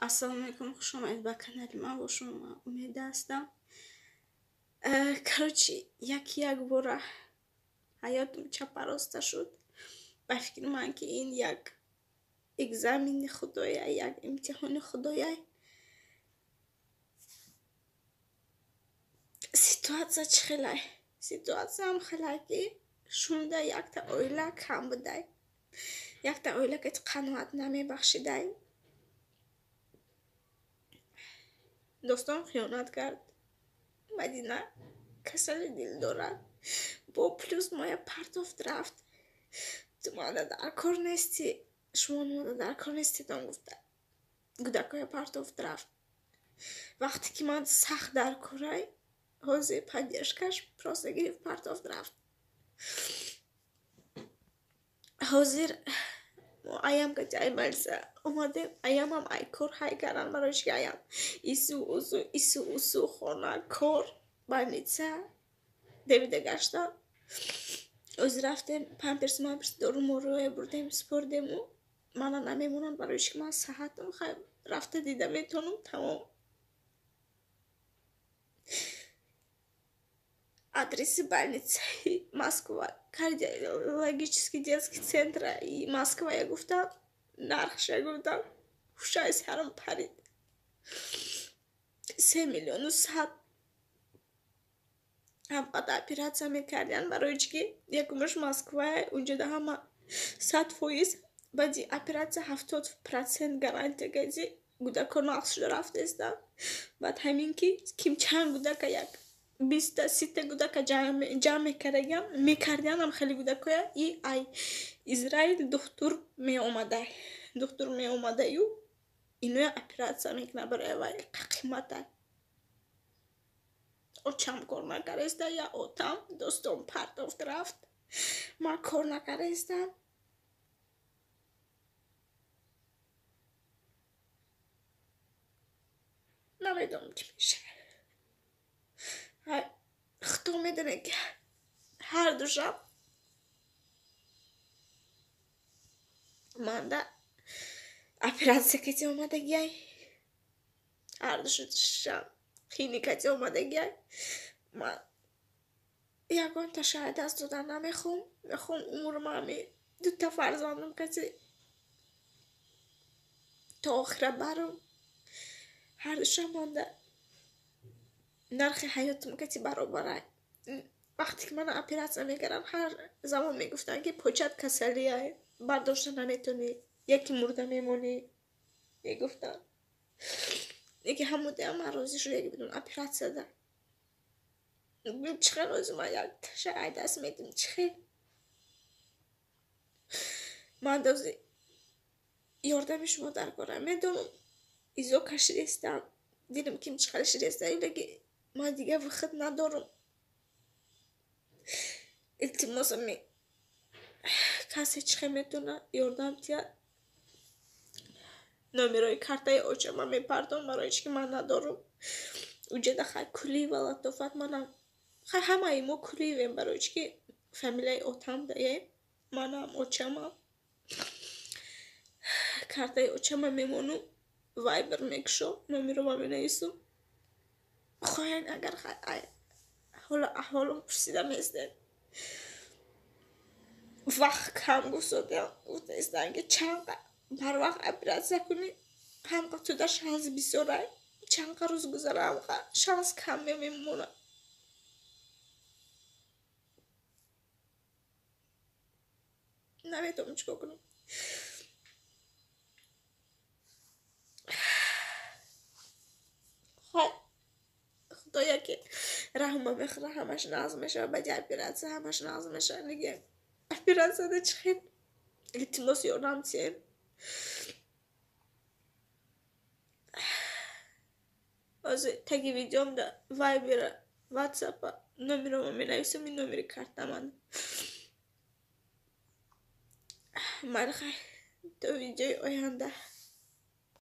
Ассалому алайкум, хуш омадед ба канали ман. Бо шумо ман Умеда ҳастам. Короче, яки як бора ҳаётам чапароста шуд. Ба фикри ман, ки ин як экзамени худоя, як имтиҳони худоя. Ситуатсия чӣ хелай? Ситуатсиям хелай, ки шунда якта оила кам будай. Якта оила ки қаноат намебахшидай. Достон хиёнат кард. Мадина касали дил дорад. Бо плюс моя партофт рафт. Ту манда дар кор нестӣ, шумо манда дар кор нестедон гуфта. Гудакоя партофт рафт. Вақте ки ман сахт дар корай, ҳозир поддержкаш просто гирифт, партофт рафт. Ҳозир мо аям кати ай больница омадем, аямам ай кор ҳай кардан, барои чӣ ки аям ису усу, ису усу, хона, кор, больница девида гаштан. Ҳозир рафтем, памперс мамперс, дору моруе бурдем, супордему. Мана намемонанд, барои чӣ ки ман саҳатам, хай рафта дида метавонам, тамом. Адреси больницаи Москва, кардиологический детский центр и Москвая гуфтам, нархша гуфтам, ҳушаи сарам парид. 3 миллиону 100 ҳамқад оператсия мекардиан, барои чӣ ки якумаш Москвая, унҷода ҳама 100%, баъди оператсия 70% гарантия гази гудако нақс шуда рафтаистанд. Баъд ҳамин ки ким чанд гудака, як 20-та, 30-та гудака ҷамъ мекардагиам, мекардианам хеле гудакоя. И ай Израил духтур меомада, духтур меомадаю, иноя оператсия мекунад, барои вай қимата. Очам кор накардаиста, я отам достом партофт рафт, ман кор накардаистам. Намедонам, чӣ мешавад. Худо медонад, ки ҳар ду шаб манда оператсия кати омадагиай, ҳар ду шаб хини кати омадагиай. Ман ягонта шай даст додан намехоҳам. Мехоҳам умрма ҳами дута фарзандам кати то охира барам. Ҳар ду шаб монда нархи ҳаётам кати баробарай. Вақте ки мана оператсия мекардам, ҳар замон мегуфтанд, ки почат касалиай, бардошта наметонӣ, яке мурда мемонӣ, мегуфтанд. Яке ҳамудеам ман розӣ шуда будам оператсияда. Чӣ хел розӣ ман як шай даст медим, чӣ хел? Ман дози ёрдами шумо дар корам. Медонам, изо кашидестам, дидам, ким чӣ хел шидеста, леки ман дигар выход надорам. Илтимос, ами касе чӣ хел метавонад ёрдам диҳад, номерои картаи очама мепардом, барои чӣ ки ман надорам. Уҷада хай Кулиева Латофат, манам хай ҳамаи мо Кулиевем, барои чӣ ки фамилияи отам даем, манам, очамам. Картаи очама мемонум, Вайбер мекушом, номерома менависум. Хоҳен агар хай ҳоло аҳволам пурсида местем. Вақт кам гуфтодиам, гуфтаистанд, ки чанд барвақт оператсия кунӣ, ҳамқа туда шанс бисёрай, чандқа рӯз гузара, ҳамқа шанс кам мемонад. Наметавонам чӣ кор кунам. Хай худоя, ки раҳма мехӯра, ҳамаш нағз мешавад. Баъди оператсия ҳамаш нағз мешавад. Ниге оператсияда чӣ хел? Илтимос, ёрдам диҳем. Ҳозир таги видеомда Вайбера, Ватсапа номерома менависам, ин номери картаман. Майли, хай, то видеои оянда.